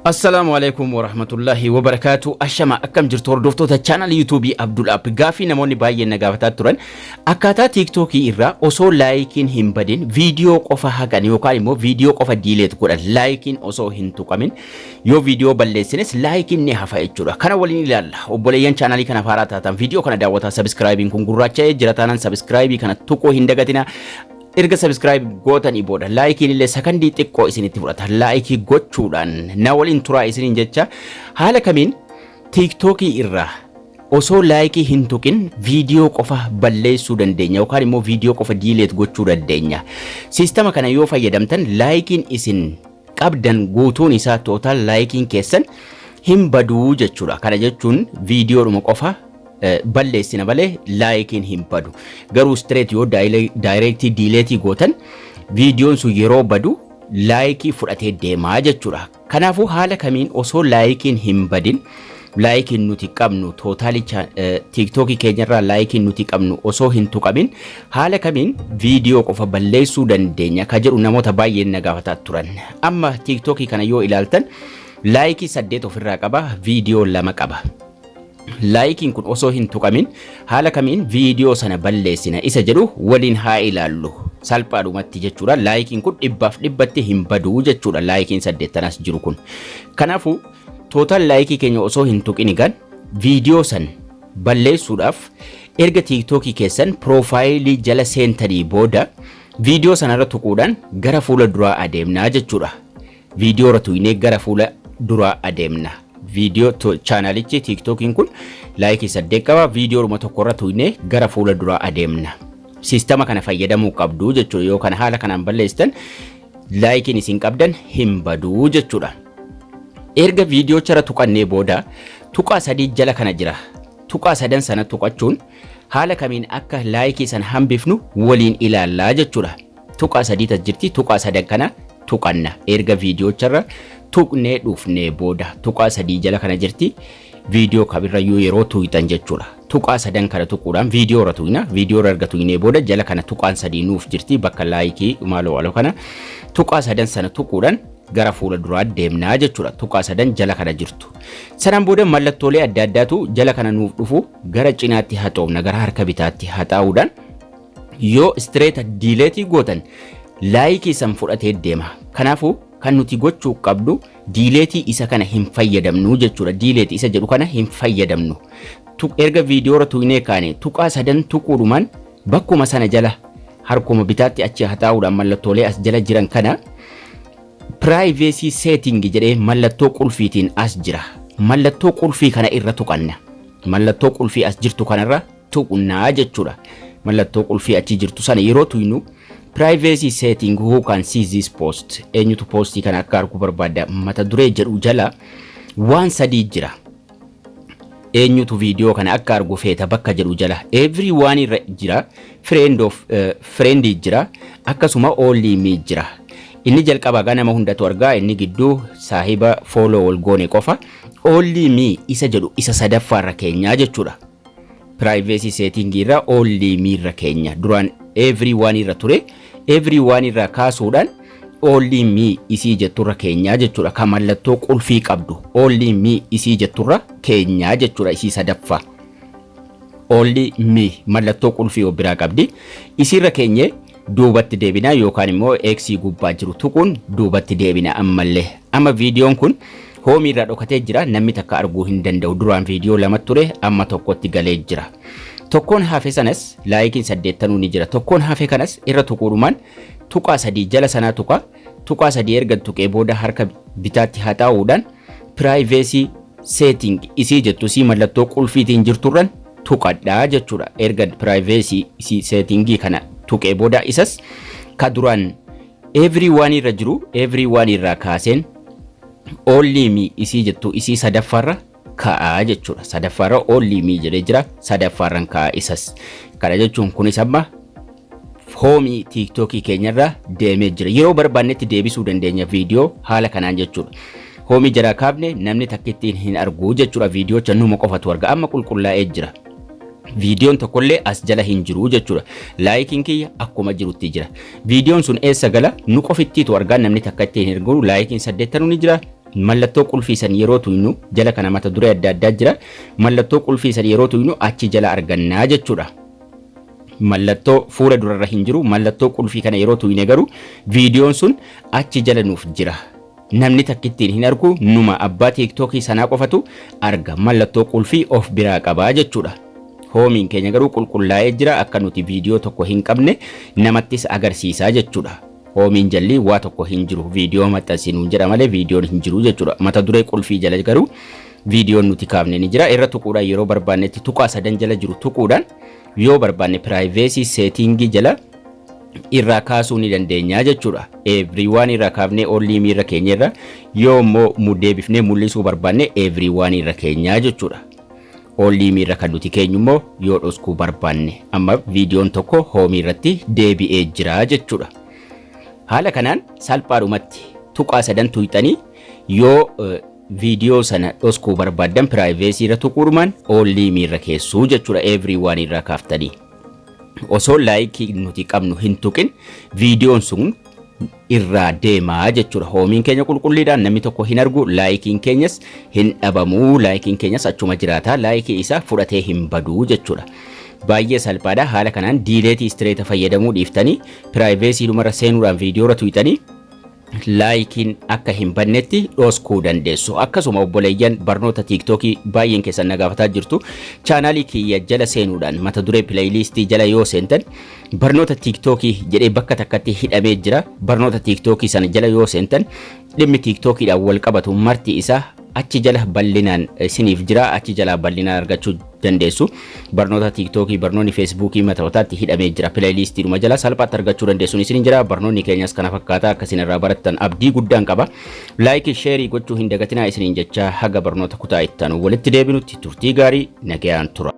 Assalaamu alaikum warahmatullahi wabarakaatu. Ashama, akkam jirtu hordoftoota channel YouTube Abdul App? Gaafii namoonni baay'een na gaafataa turan, akkaataa TikTokii irraa osoo likeiin hin badin viidiyoo qofa haqan yookaan immoo viidiyoo qofa delete godhan, likeiin osoo hin tuqamin yoo viidiyoo balleessines likeiin ni hafa jechuudha. Kana waliin ilaalla. Obboleeyyan channelii kana haaraa taatan, viidiyoo kana daawwataa subscribeiin kun gurraacha'ee jira taanaan subscribe kana tuquu hin dagatina. Erga subscribe gootanii booda likeiin illee sakandii xiqqoo isinitti fudhata. Like gochuudhaan na waliin turaa isiniin jecha. Haala kamiin TikTokii irraa osoo like hin tuqin viidiyoo qofa balleessuu dandeenya yookaan immoo viidiyoo qofa delete gochuu dandeenya? Siistama kana yoo fayyadamtan likeiin isin qabdan guutuun isaa, total likeiin keessan hin baduu jechuudha. Kana jechuun viidiyoodhuma qofa balleessina malee likeiin hin badu. Garuu straight yoo direct delete gootan viidiyoon sun yeroo badu like fudhatee deemaa jechuudha. Kanaafuu haala kamiin osoo likeiin hin badin, likeiin nuti qabnu, total TikTokii keenyarraa likeiin nuti qabnu osoo hin tuqamin, haala kamiin viidiyoo qofa balleessuu dandeenya ka jedhu namoota baay'een na gaafataa turan. Amma TikTokii kana yoo ilaaltan like 8 ofirraa qaba, viidiyoo 2 qaba. Likeiin kun osoo hin tuqamin haala kamiin viidiyoo sana balleessina isa jedhu waliin haa ilaallu salphaadhumatti jechuudha. Likeiin kun 100% hin baduu jechuudha, likeiin saddeettanas jiru kun. Kanaafuu total like keenya osoo hin tuqin gan viidiyoo san balleessuudhaaf, erga TikTokii keessan profile jala seentanii booda viidiyoo sanarra tuquudhaan gara fuula duraa adeemnaa jechuudha. Viidiyoo irra tuqnee gara fuula duraa adeemna. Viidiyoo channelichi TikTokiin kun like 8 qaba, viidiyoodhuma tokkorra tuqnee gara fuula duraa adeemna. Siistama kana fayyadamuu qabdu jechuudha. Yoo kana haala kanaan balleessitan likeiin isin qabdan hin baduu jechuudha. Erga viidiyoo tuqannee booda tuqaa sadii jala kana jira. Tuqaa sadan sana tuqachuun haala kamiin akka like sana hambifnu waliin ilaallaa jechuudha. Tuqaa sadii jirti, tuqaa sadan kana tuqanna. Erga viidiyocharra tuqnee dhufnee booda tuqaa sadii jala kana jirti. Viidiyoo kamirrayyuu yeroo tuqxan jechuudha. Tuqaa sadan kana tuquudhaan viidiyoo irra tuqna. Viidiyoo irra erga tuqnee booda jala kana tuqaan sadii nuuf jirti, bakka like maaloo aloo kana tuqaa sadan sana tuquudhaan gara fuula duraa deemnaa jechuudha. Tuqaa sadan jala kana jirtu. Sanaan booda mallattoolee adda addaatu jala kana nuuf dhufu, gara cinaatti haxoofna, gara harka bitaatti haxaa'uudhaan yoo straight delete gootan like san fudhatee deema. Kanaafuu kan nuti gochuu qabdu delete isa kana hin fayyadamnu jechuudha. Delete isa jedhu kana hin fayyadamnu. Erga viidiyoo irra tuqnee kaane tuqaa sadan tuquudhumaan bakkuma sana jala harkuma bitaatti achi haxaa'uudhaan mallattoolee as jala jiran kana privacy setting jedhee mallattoo qulfiitiin as jira. Mallattoo qulfii kana irra tuqanna. Mallattoo qulfii as jirtu kanarra tuqnaa jechuudha. Mallattoo qulfii achi jirtu sana yeroo tuqnu privacy setting, who can see this post, eenyutu postii kana akka arguu barbaada mata duree jedhu jala waan sadii jira. Eenyutu viidiyoo kana akka argu feeta bakka jedhu jala everyone irra jira, friend of friend jira, akkasuma only me jira. Inni jalqabaa gaa nama hundatu argaa, inni gidduu saahiba follow wal goone qofa, only me isa jedhu isa sadaffaarra keenyaa jechuudha. Privacy setting irra only me irra keenya. Duraan everyone irra ture, everyone irra kaasuudhaan only me isii jetturra keenyaa jechuudha. Kan mallattoo qulfii qabdu only me isii jetturra keenyaa jechuudha, isii sadaffaa. Only me mallattoo qulfii of biraa qabdi. Isiirra keenyee duubatti deebina yookaan immoo X gubbaa jiru tuquun duubatti deebina ammallee. Amma viidiyoon kun home irraa dhokatee jira, namni takka arguu hin danda'u. Duraan viidiyoo lama ture, amma tokkotti galee jira. Tokkoon hafe sanas likeiin saddeettanuu ni jira. Tokkoon hafe kanas irra tuquudhumaan tuqaa sadii jala sanaa tuqa. Tuqaa sadii erga tuqee booda harka bitaatti haxaa'uudhaan privacy setting isii jettu, isii mallattoo qulfiitiin jirturran tuqadhaa jechuudha. Erga privacy settingii kana tuqee booda isas ka duraan everyone irra jiru everyone irraa kaaseen only me isii jettu isii sadaffaarra ka'aa jechuudha. Sadaffaarra only me jedhee jira, sadaffaarran ka'aa isas. Kana jechuun kunis amma home TikTokii keenyarra deemee jira. Yeroo barbaannetti deebisuu dandeenya viidiyoo haala kanaan jechuudha. Home jalaa kaafne namni takkittiin hin argu jechuudha. Viidiyoocha numa qofatu arga. Amma qulqullaa'ee jira. Viidiyoon tokkollee as jala hin jiru jechuudha. Likeiin kiyya akkuma jirutti jira. Viidiyoon sun eessa gala? Nu qofittiitu argaa, namni takka ittiin hin argu. Likeiin saddeettanuu ni jira. Mallattoo qulfii san yeroo tuynu jala kana mata duree adda addaa jira. Mallattoo qulfii san yeroo tuynu achi jala argannaa jechuudha. Mallattoo fuula durarra hin jiru. Mallattoo qulfii kana yeroo tuyne garuu viidiyoon sun achi jala nuuf jira. Namni takkittiin hin argu, numa abbaa TikTokii sanaa qofatu arga. Mallattoo qulfii of biraa qabaa jechuudha. Homeiin keenya garuu qulqullaa'ee jira, akka nuti viidiyoo tokko hin qabne namattis agarsiisaa jechuudha. Homeiin jalli waa tokko hin jiru, viidiyoo maxxansinuun jedha malee viidiyoon hin jiru jechuudha. Mata duree qulfii jala garuu viidiyoon nuti kaafne ni jira. Irra tuquudhaan yeroo barbaannetti tuqaa sadan jala jiru tuquudhaan yoo barbaanne privacy settingii jala irraa kaasuu ni dandeenya jechuudha. Everyone irraa kaafnee only me irra keenya irra, yoo immoo mu deebifnee mul'isuu barbaanne everyone irra keenyaa jechuudha. Only me irra kan nuti keenyu immoo yoo dhoskuu barbaanne. Amma viidiyoon tokko homeii irratti deebi'ee jira jechuudha. Haala kanaan salphaadhumatti tuqaa sadan tuyxanii yoo viidiyoo sana dhoskuu barbaaddan privacy irra tuquudhumaan only me irra keessuu jechuudha, everyone irraa kaaftanii. Osoo likeii nuti qabnu hin tuqin viidiyoon sun irraa deemaa jechuudha. Homeiin keenya qulqulliidhaan namni tokko hin argu, likeiin keenyas hin dhabamuu, likeiin keenyas achuma jiraata, likeii isaa fudhatee hin baduu jechuudha. Baay'ee salphaadha. Haala kanaan delete streak fayyadamuu dhiiftanii privacy dhumarra seenuudhaan viidiyoo irra tuyxanii likeiin akka hin bannetti dhoskuu dandeessu. Akkasuma obboleeyyan barnoota TikTokii baay'een keessan na gaafataa jirtu. Channelii kiyya jala seenuudhaan mata duree playlistii jala yoo seentan barnoota TikTokii jedhee bakka takkatti hidhamee jira. Barnoota TikTokii sana jala yoo seentan dhimmi TikTokiidhaan wal qabatu marti isaa achi jala bal'inaan isiniif jira, achi jalaa bal'inaan argachuu dandeessu. Barnoota TikTokii, barnoonni Facebookii mata mataatti hidhamee jira. Playlistiidhuma jala salphaatti argachuu dandeessu isin jira. Barnoonni keenyas kana fakkaata, akkasiin irraa barattan abdii guddaan qaba. Likeii, shareii gochuu hin dagatinaa isiniin jecha, haga barnoota kutaa ittaanu walitti deebinutti turtii gaarii, nagayaan tura.